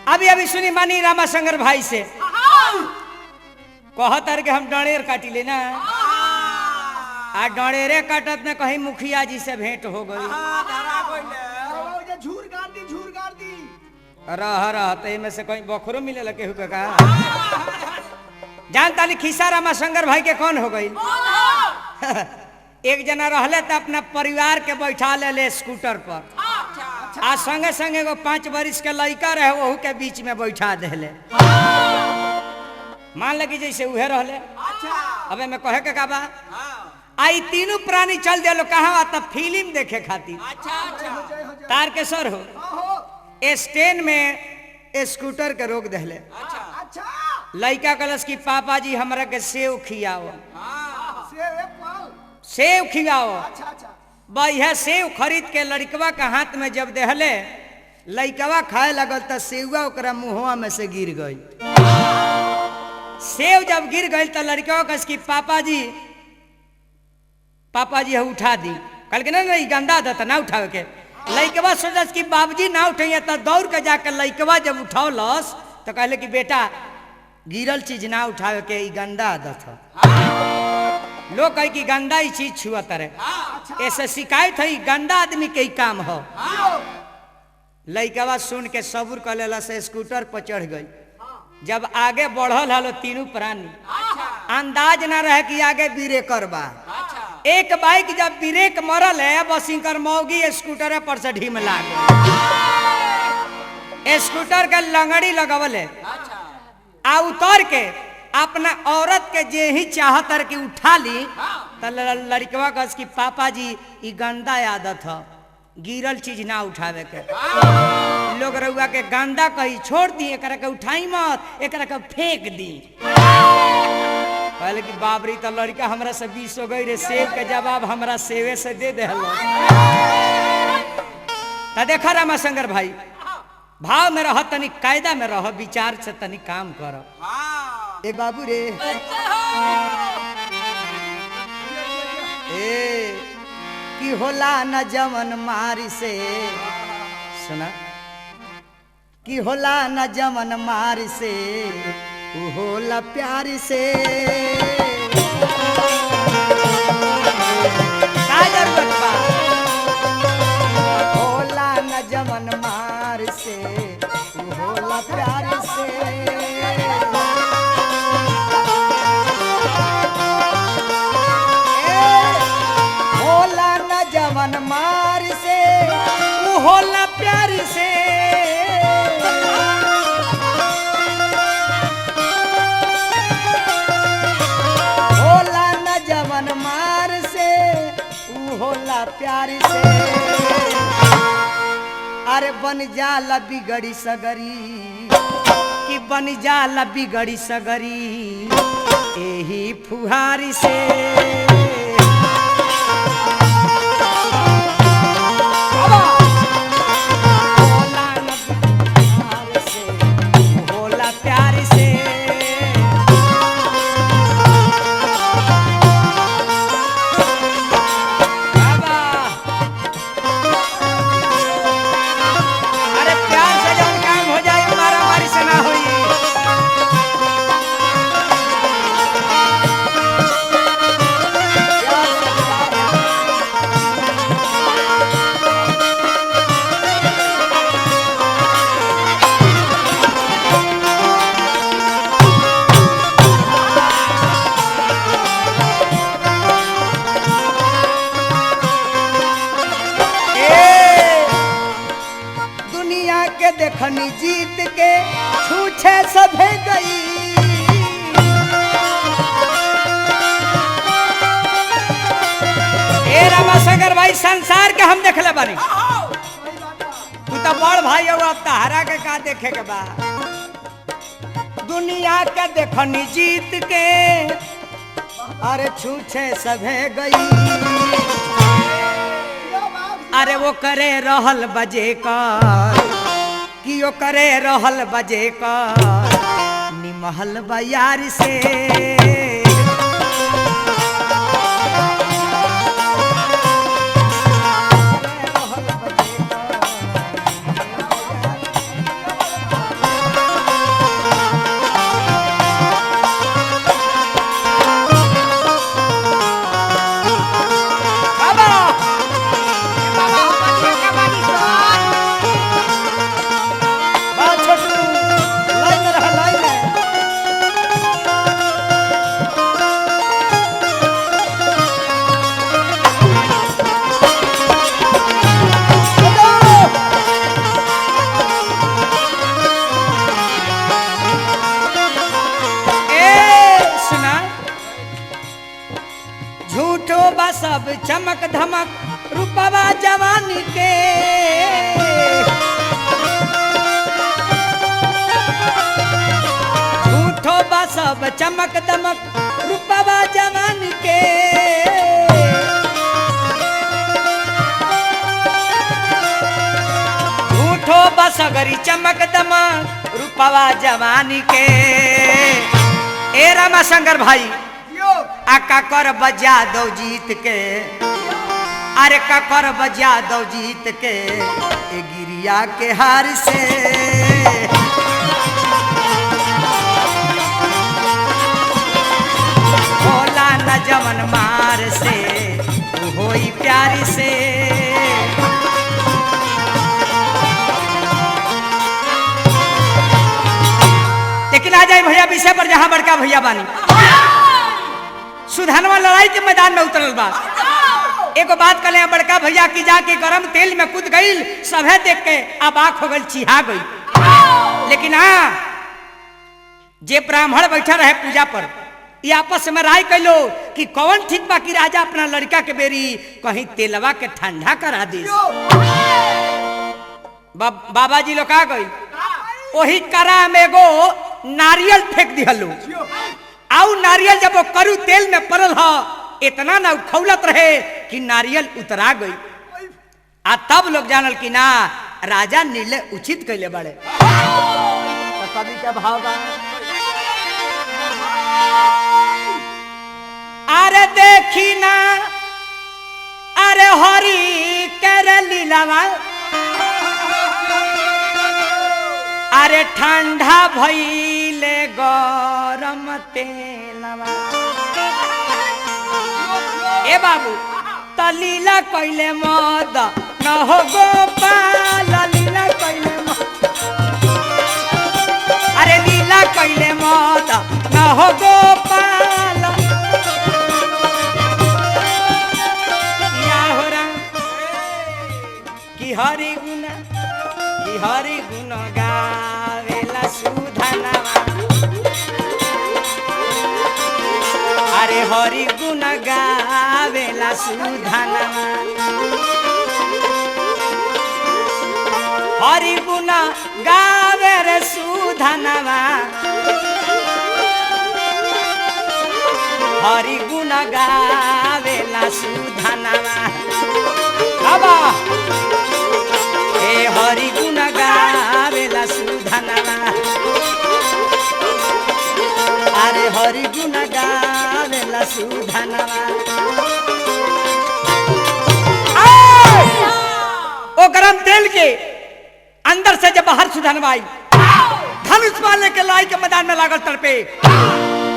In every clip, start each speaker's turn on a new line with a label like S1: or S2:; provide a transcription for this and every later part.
S1: अभी अभी सुनी मानी रामाशंकर भाई से कहत के हम डणेर काटी लेना आ डणेरे काटत में कहीं मुखिया जी से भेंट हो गई।
S2: झूर गाड़ दी, झूर गाड़ दी।
S1: रह रह ते में से कहीं बखरो मिले केहू के का जानता नहीं खिस्सा रामाशंकर भाई के कौन हो गई। एक जना रहले तो अपना परिवार के बैठा ले ले स्कूटर पर आ संगे संगे एगो 5 बरिस के लड़का रहे ओहू के बीच में बैठा देले। मान लगी जैसे उहे रहले।
S2: अच्छा
S1: अबे मैं कहे के का बा आई तीनों प्राणी चल दिलो कहाँ तब फिल्म देखे खातिर।
S2: अच्छा अच्छा
S1: तारकेश्वर हो स्टैंड में स्कूटर के रोक देले।
S2: अच्छा
S1: लड़का कलस की पापा जी हमरा के सेव खियाओ,
S2: सेव
S1: सेव खियाओ।
S2: अच्छा अच्छा
S1: बढ़िया सेव खरीद के लड़कवा के हाथ में जब देहले लड़कवा खाए लगल तो सेवा ओकरा मुहवा में से गिर गई। सेव जब गिर गई तो लड़कवा कस की पापा जी पापा जी उठा दी। कल के ना नहीं गंदा आदत ना उठावे के। लड़कवा सोचस कि बाबूजी ना उठैया तो दौड़ के जाकर लड़कवा जब उठौलस तो कहले कि बेटा गिरल चीज ना उठावे के ई गंदा आदत है। लोग कहे कि गंदा ही चीज छुअत रहे, ऐसे शिकायत है गंदा आदमी के ही काम हो। लड़कवा सुन के सब्र कर लेला से स्कूटर पर चढ़ गई। जब आगे बढ़ल हलो तीनों प्राणी अंदाज ना रहे कि आगे ब्रेकर बा। एक बाइक जब ब्रेक मरल है बस इनकर मौगी स्कूटर पर से ढीम लाग स्कूटर के लंगड़ी लगवल है आ उतर के अपना औरत के जे ही चाहत कि उठा ली तो लड़कवा कस की पापा जी ई गंदा आदत है गिरल चीज ना उठावे के। लोग रउआ के गंदा कही छोड़ दी, एकरा के उठाई मत, एकरा के फेंक दी। कहले कि बाबरी तो लड़का हमरा से 20 हो गई रे, सेव के जवाब हमरा सेवे से दे दे। तो देखा रामाशंकर भाई भाव में रह तनी कायदा में रह, विचार से तनी काम कर। ए बाबू रे ए की होला न जवन मारी से सुना की होला न जवन मारी से उ होला प्यार से। का जरूरत बा होला न जवन मार से उ होला प्यार से। होला न जवन मार से उ होला प्यार से। होला न जवन मार से उ होला प्यार से। अरे बन जाला बिगड़ी सगरी कि बन जाला बिगड़ी सगरी एही फुहारी से। होला न प्यार से, होला प्यार से। बाबा अरे प्यार से जौन काम हो जाए मारा मारी से ना होई। प्यार से ए, दुनिया के देखनी जीत के छूछे सभे गई। ए रमाशंकर भाई संसार के हम देखले बानी, तू तो बड़ भाई हो अब तहरा के का देखे के बा। दुनिया के देखनी जीत के अरे छूछे सभे गई। अरे वो करे रहल बजे का कि ओ करे रहल बजे का निमहल बयार से। सब चमक धमक रूपवा जवानी के। झूठो बा सब चमक दमक रूपवा जवानी के। झूठो बा सगरी चमक दमक रूपवा जवानी के। ए रामाशंकर भाई, आका कर बजा दो जीत के, अरे का कर बजा दो जीत के, ए गिरिया के हार से। भोला न जवन मार से होई प्यार से। लेकिन आ जाए भैया विषय पर, जहां बड़का भैया बानी। सुधनवा लड़ाई के मैदान में उतरल बा। एगो बात कले बड़का भैया की जाके गरम तेल में कूद गईल, सभे देख के अब आँख हो गई, चिहा गई। लेकिन हाँ, जे ब्राह्मण बैठा रहे पूजा पर, ये आपस में राय कैलो कि कौन ठीक बा कि राजा अपना लड़का के बेरी कहीं तेलवा के ठंडा करा दे। बाबा जी लोग आ गई, वही करा में एगो नारियल फेंक दिहलो। आउ नारियल जब वो करू तेल में पड़ल ह, इतना ना उखौलत रहे कि नारियल उतरा गई। आ तब लोग जानल कि ना राजा नीले उचित कैले बड़े। तो कवि के भाव बा, अरे देखी ना अरे हरी कर लीलावा, अरे ठंडा भइले गरम तेलवा। ए बाबू तलीला कइले मद न हो गोपाल, लीला कइले मद, अरे लीला कइले मद न हो गोपाल। या हो राम कि हरि गुण, कि हरि गुण गावेला सुधनवा, अरे हरि गुण गावेला सुधनवा, हरि गुण गावे रे सुधनवा, हरि गुण गावेला सुधनवा। बाबा ए हरि गुण गावेला सुधनवा, अरे हरि गुण गावेला सुधनवा। ओ गरम तेल के अंदर से जब बाहर सुधनवा आई, धनुष मारने के लाई के मैदान में लागल तड़पे।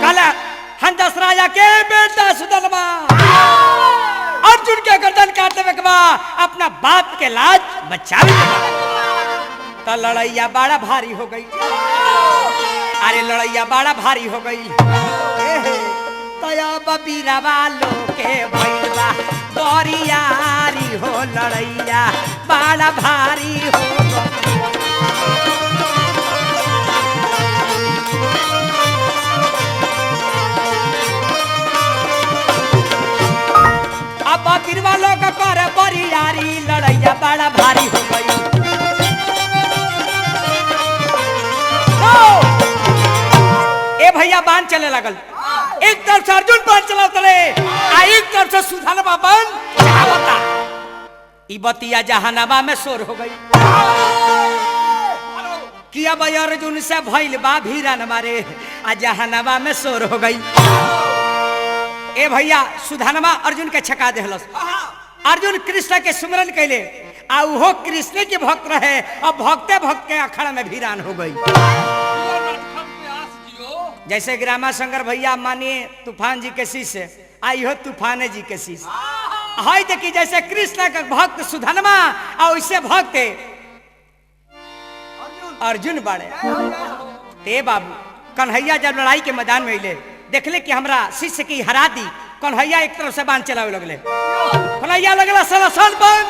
S1: काला हंदस राजा के बेटा सुधनवा अर्जुन के गर्दन काट देवे के बा, अपना बाप के लाज बचावे के बा। तो लड़ैया बड़ा भारी हो गई, अरे लड़ैया बड़ा भारी हो गई। तया बबीरवा लोके भइलबा बरियारी हो, लड़ैया बड़ा भारी हो गई। अब बिरवा लोग कर बरियारी, लड़ैया बड़ा भारी हो गई। ए भैया बांध चले लगल, एक तरफ से अर्जुन बांध चलावत रहे आ एक तरफ से सुधनवा बांध चलावता। ई बतिया जहानवा में शोर हो गई कि अब अर्जुन से भइल बा भीरन मारे, आ जहानवा में शोर हो गई। ए भैया सुधनवा अर्जुन के छका देहलस। अर्जुन कृष्ण के सुमरन कैले आ उहो कृष्ण के भक्त रहे, अब भक्ते भक्त के अखाड़ा में भीरान हो गई। जैसे ग्रामा शंकर भैया मानिए तूफान जी के शिष्य, आई हो तूफान जी के शिष्य है। देखी जैसे कृष्ण के भक्त सुधनमा आ वैसे भक्त अर्जुन बाड़े। ते बाबू कन्हैया जब लड़ाई के मैदान में अले, देखले कि हमरा शिष्य की हरा दी। कन्हैया एक तरफ से बांध चलावे लगले, कन्हैया लगला सलासन बांध,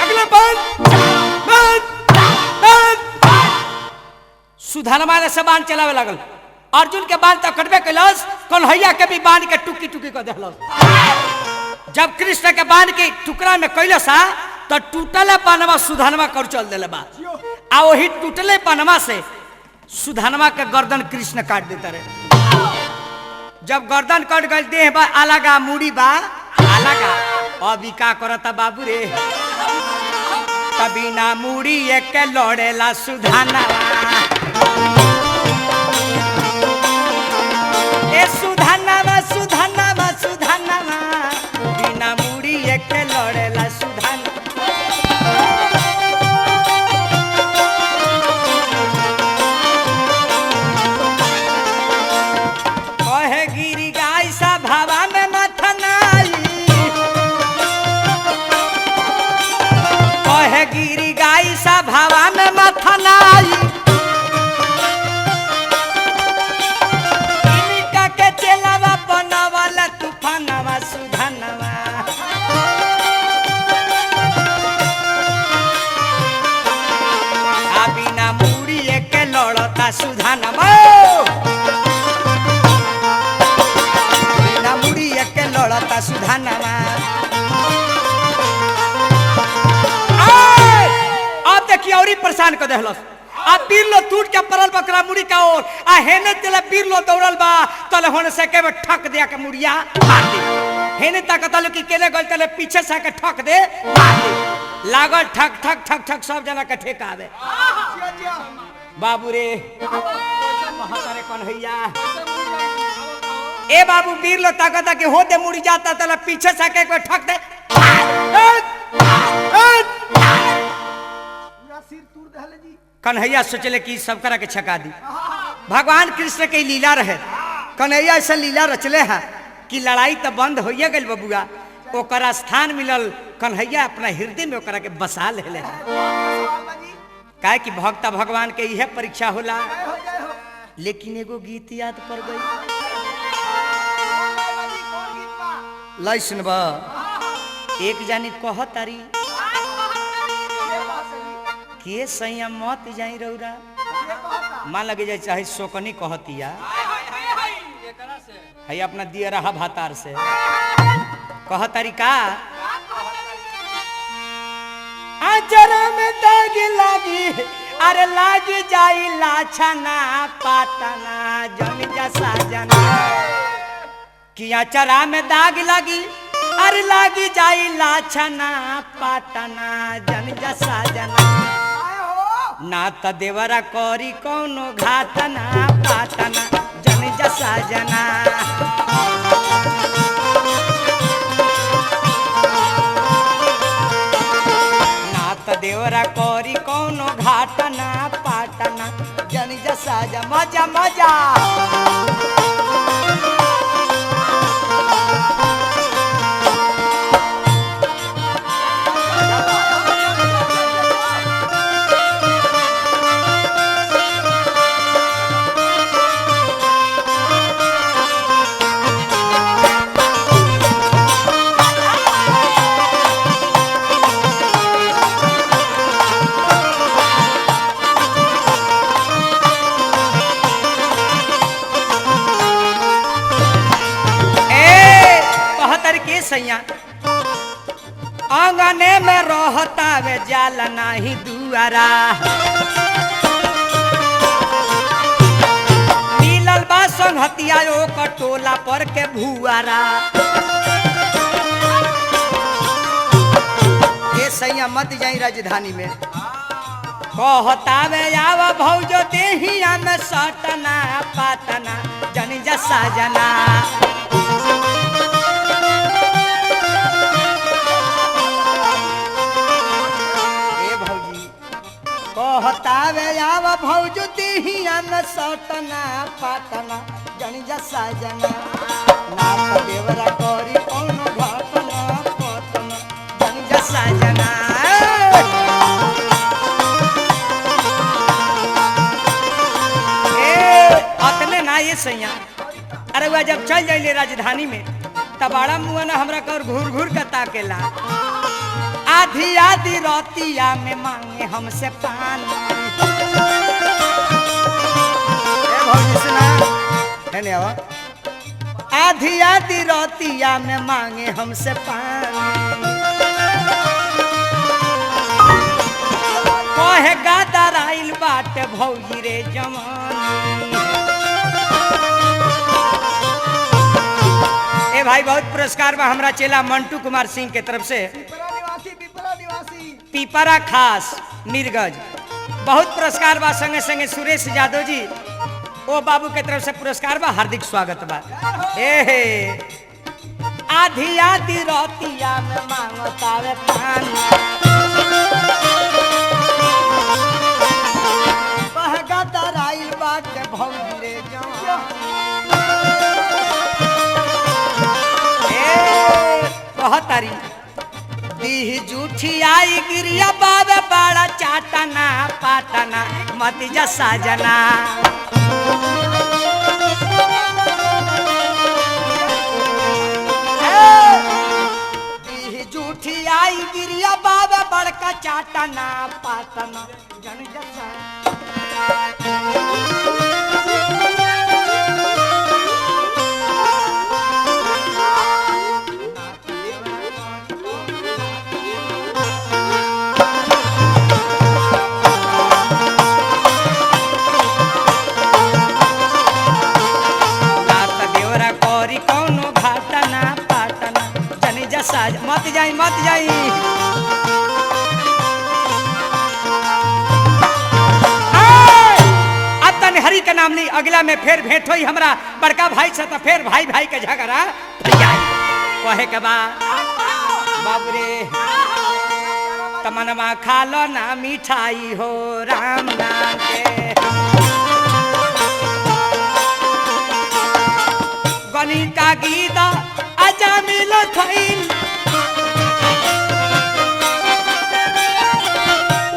S1: अगले बांध बांध बांध। सुधनमा ने से बांध चलावे लगल, अर्जुन के बांध तो कटबे कैलस, कन्हैया के भी बांध के टुकी टुकी कर देहलस। जब कृष्ण के बाण के टुकड़ा में कैले सा तो टूटले बाणवा सुधनवा कर चल दिले बा, आ वही टूटले बाणवा से सुधनवा के गर्दन कृष्ण काट देता रहे। जब गर्दन कट गई, देह बा अलगा, मुड़ी बा अलगा। अभी का करता बाबू रे, तभी ना मुड़ी एक लड़ेला सुधानवा। ए सुधानवा सुधानवा सुधानवा, बिना मुड़ी एक लड़ेला सुधान। कहे गिरी गाय सा भावा में मथनाई, कहे गिरी गाय सा भावा में मथनाई। इनका के चेलावा बनवाला तूफानवा सुधानवा। आ बिना मुड़ी के लड़ता सुधानवा, बिना मुड़ी के लड़ता सुधानवा। अब देखिए और परेशान कर देहलस। आ बीरलो टूट के पड़ल बकरा मुड़ी का ओर, आ हेने तेले बीरलो दौड़ल बा, तले होने से के ठक दिया के मुड़िया मार दे। हेने ताकत कि केने गल, तले पीछे से के ठक दे मार दे। लागल ठक ठक ठक ठक सब जना के ठेका आवे। बाबू रे कहत कन्हैया, ए बाबू बीरलो ताकत कि हो दे मुड़ी जाता, तले पीछे से के एक ठक दे। कन्हैया सोचले कि सब करा के छका दी। भगवान कृष्ण के लीला रहे, कन्हैया ऐसा लीला रचले है कि लड़ाई तो बंद हो गई बबुआ, ओकरा स्थान मिलल। कन्हैया अपना हृदय में ओकरा के बसा ले है। काहे कि भक्त भगवान के यह परीक्षा होला। लेकिन एगो गीत याद पड़ गई, लाई सुनबा। एक जानी कह तारी के सैया मत जाई रौरा, मान लगे जाए चाहे सोकनी कहतिया है अपना दिया रहा भातार से कह तरीका। आचरा में दाग लागी, अरे लाग जाई लाछना पाटना जन जसा जना। कि आचरा में दाग लागी, अरे लाग जाई लाछना पाटना जन जसा जना। ना त देवरा करी कौनो घाटना पाटना जन जसा जना। ना त देवरा करी कौनो घाटना पाटना जन जसा जना। मजा मजा। के सैया आंगने में रहता वे जाला नाही दुआरा, मिलल बा संगहतिया ओ कटोला पर के भुआरा। के सैया मत जाई राजधानी में, कहता वे आव भौजो देहिया में सटना पाटना जन जसा जना। कहतावे आव भौज देहिया में सटना पाटना जन जसा जना। नाथ देवरा करी कौनो घटना पटना जन जसा जना। ए अतने ना ये सैया, अरे वह जब चल जाइले राजधानी में तब बड़ा मुआ ना हमरा कर घूर घूर के ताकेला। आधी आधी रोतिया में मांगे हमसे पानी। ए भौजी सुना है नहीं आवा, आधी आधी रोतिया में मांगे हमसे पानी। कहे गादर आइल बाटे भौजी रे जवानी। ए भाई बहुत पुरस्कार बा हमरा चेला मंटू कुमार सिंह के तरफ से।
S2: पिपरा निवासी, पिपरा निवासी।
S1: पीपरा खास मीरगंज बहुत पुरस्कार बा। संगे संगे सुरेश यादव जी ओ बाबू के तरफ से पुरस्कार बा, हार्दिक स्वागत बा। ए हे आधी आधी रोतिया में मांगतावे पानी। बहगा दराइल बाटे भौजी रे जवानी। ए कहतारी दीह जूठी आई गिरिया बाबे बड़ा चाटना पाटना मत जा साजना। ए, दीह जूठी आई गिरिया बाबे बड़का चाटना पाटना जन जसा। नात देवरा करी कौनो घाटना पाटना जनी जसा मत जाई मत जाई। अब तनी हरि के नाम ली, अगला में फिर भेंट होई हमरा बड़का भाई से तो फिर भाई भाई के झगड़ा फरियाई। कहे के बा बाबू रे तमनवा खा लो ना मिठाई हो राम नाम के। गणिका गीता आजा मिलो थैल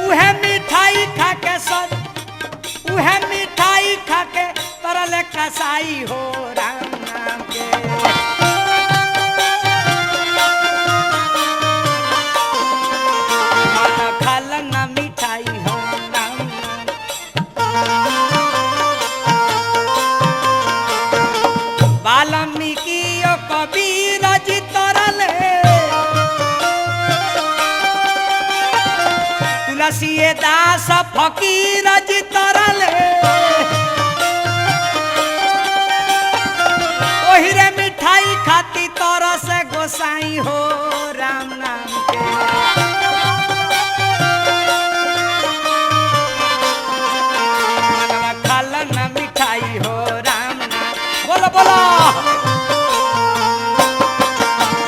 S1: उहे मिठाई खा के सर उहे मिठाई खा के तरल कसाई हो राम नाम के। मन खाल ना मिठाई हो राम नाम। वाल्मीकि कबीर जी तरले तुलसी दास फकीर जी तरले ओही रे मिठाई खाती तरस गोसाई हो राम नाम के। मनवा खाल ना मिठाई हो राम नाम। बोलो बोलो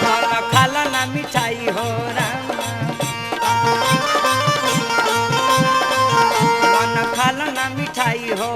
S1: मनवा खाल ना मिठाई हो राम नाम। मन खाल ना मिठाई हो